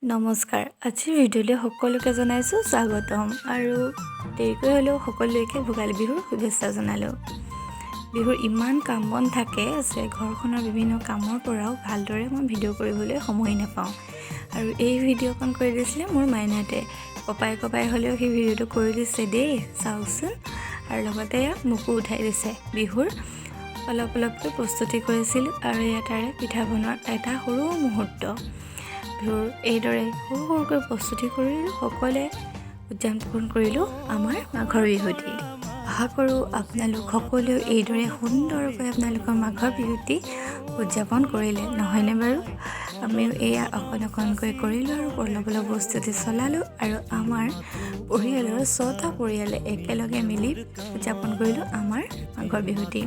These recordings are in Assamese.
নমস্কাৰ, আজিৰ ভিডিঅ'লৈ সকলোকে জনাইছোঁ স্বাগতম আৰু দেৰিকৈ হ'লেও সকলোকে ভোগালী বিহুৰ শুভেচ্ছা জনালোঁ। বিহুৰ ইমান কাম বন থাকে যে ঘৰখনৰ বিভিন্ন কামৰ পৰাও ভালদৰে মই ভিডিঅ' কৰিবলৈ সময় নাপাওঁ। আৰু এই ভিডিঅ'কণ কৰি দিছিলে মোৰ মাইনাটোৱে। কঁপাই কঁপাই হ'লেও সেই ভিডিঅ'টো কৰি দিছে দেই, চাওকচোন। আৰু লগতে ইয়াক মোকো উঠাই দিছে। বিহুৰ অলপ অলপকৈ প্ৰস্তুতি কৰিছিলোঁ আৰু এয়া তাৰে পিঠা বনোৱাৰ এটা সৰু মুহূৰ্ত। বিহুৰ এইদৰে সৰু সৰুকৈ প্ৰস্তুতি কৰিলোঁ, সকলোৱে উদযাপন কৰিলোঁ আমাৰ মাঘৰ বিহুটি। আশা কৰোঁ আপোনালোক সকলোৱেও এইদৰে সুন্দৰকৈ আপোনালোকৰ মাঘৰ বিহুটি উদযাপন কৰিলে, নহয়নে বাৰু? আমিও এয়া অকণ অকণকৈ কৰিলোঁ আৰু অলপ অলপ প্ৰস্তুতি চলালোঁ আৰু আমাৰ পৰিয়ালৰ ছটা পৰিয়ালে একেলগে মিলি উদযাপন কৰিলোঁ আমাৰ মাঘৰ বিহুটি।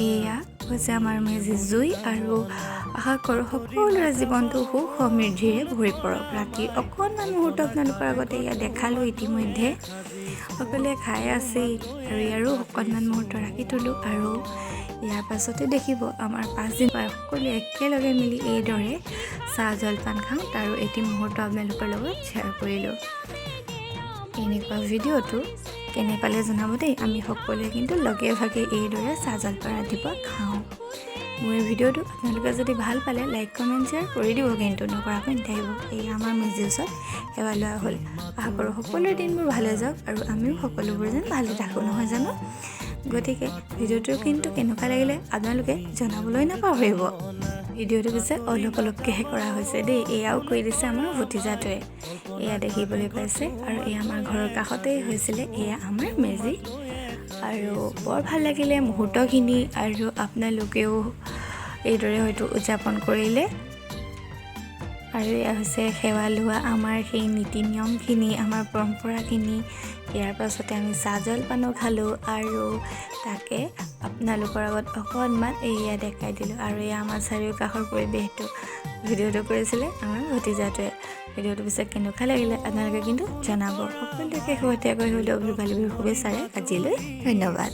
এয়া হৈছে আমাৰ মেজি জুই আৰু আশা কৰোঁ সকলোৰে জীৱনটো সুখ সমৃদ্ধিৰে ভৰি পৰক। ৰাতিৰ অকণমান মুহূৰ্ত আপোনালোকৰ আগতে এয়া দেখালোঁ। ইতিমধ্যে সকলোৱে খাই আছেই আৰু ইয়াৰো অকণমান মুহূৰ্ত ৰাখি থ'লোঁ। আৰু ইয়াৰ পাছতে দেখিব আমাৰ 5 দিন সকলোৱে একেলগে মিলি এইদৰে চাহ জলপান খাওঁ, তাৰো এটি মুহূৰ্ত আপোনালোকৰ লগত শ্বেয়াৰ কৰিলোঁ। এনেকুৱা ভিডিঅ'টো কেনে পালে জনাব দেই। আমি সকলোৱে কিন্তু লগে ভাগে এইদৰে চাহ জলপান ৰাতিপুৱা খাওঁ। মোৰ এই ভিডিঅ'টো আপোনালোকে যদি ভাল পালে লাইক, কমেণ্ট, শ্বেয়াৰ কৰি দিব কিন্তু, নকৰাকৈ নাথাকিব। এই আমাৰ মেজিৰ ওচৰত সেৱা লোৱা হ'ল। আশা কৰোঁ সকলোৰে দিনবোৰ ভালে যাওক আৰু আমিও সকলোবোৰ যেন ভালে থাকোঁ, নহয় জানো? গতিকে ভিডিঅ'টো কিন্তু কেনেকুৱা লাগিলে আপোনালোকে জনাবলৈ নাপাহৰিব। ভিডিঅ'টো পিছে অলপ অলপকৈহে কৰা হৈছে দেই। এয়াও কৰি দিছে আমাৰ ভতিজাটোৱে, এয়া দেখিবলৈ পাইছে। আৰু এয়া আমাৰ ঘৰৰ কাষতেই হৈছিলে, এয়া আমাৰ মেজি। আৰু বৰ ভাল লাগিলে মুহূৰ্তখিনি আৰু আপোনালোকেও এইদৰে হয়তো উদযাপন কৰিলে। আৰু এয়া হৈছে সেৱা লোৱা আমাৰ সেই নীতি নিয়মখিনি, আমাৰ পৰম্পৰাখিনি। ইয়াৰ পাছতে আমি চাহ জলপানো খালোঁ আৰু তাকে আপোনালোকৰ আগত অকণমান এয়া দেখাই দিলোঁ। আৰু এয়া আমাৰ চাৰিওকাষৰ পৰিৱেশটো। ভিডিঅ'টো কৰিছিলে আমাৰ ভতিজাটোৱে। ভিডিঅ'টো পিছে কেনেকুৱা লাগিলে আপোনালোকে কিন্তু জনাব। সকলোকে শেহতীয়াকৈ হ'লেও ভোগালী বিহুৰ শুভেচ্ছাৰে আজিলৈ ধন্যবাদ।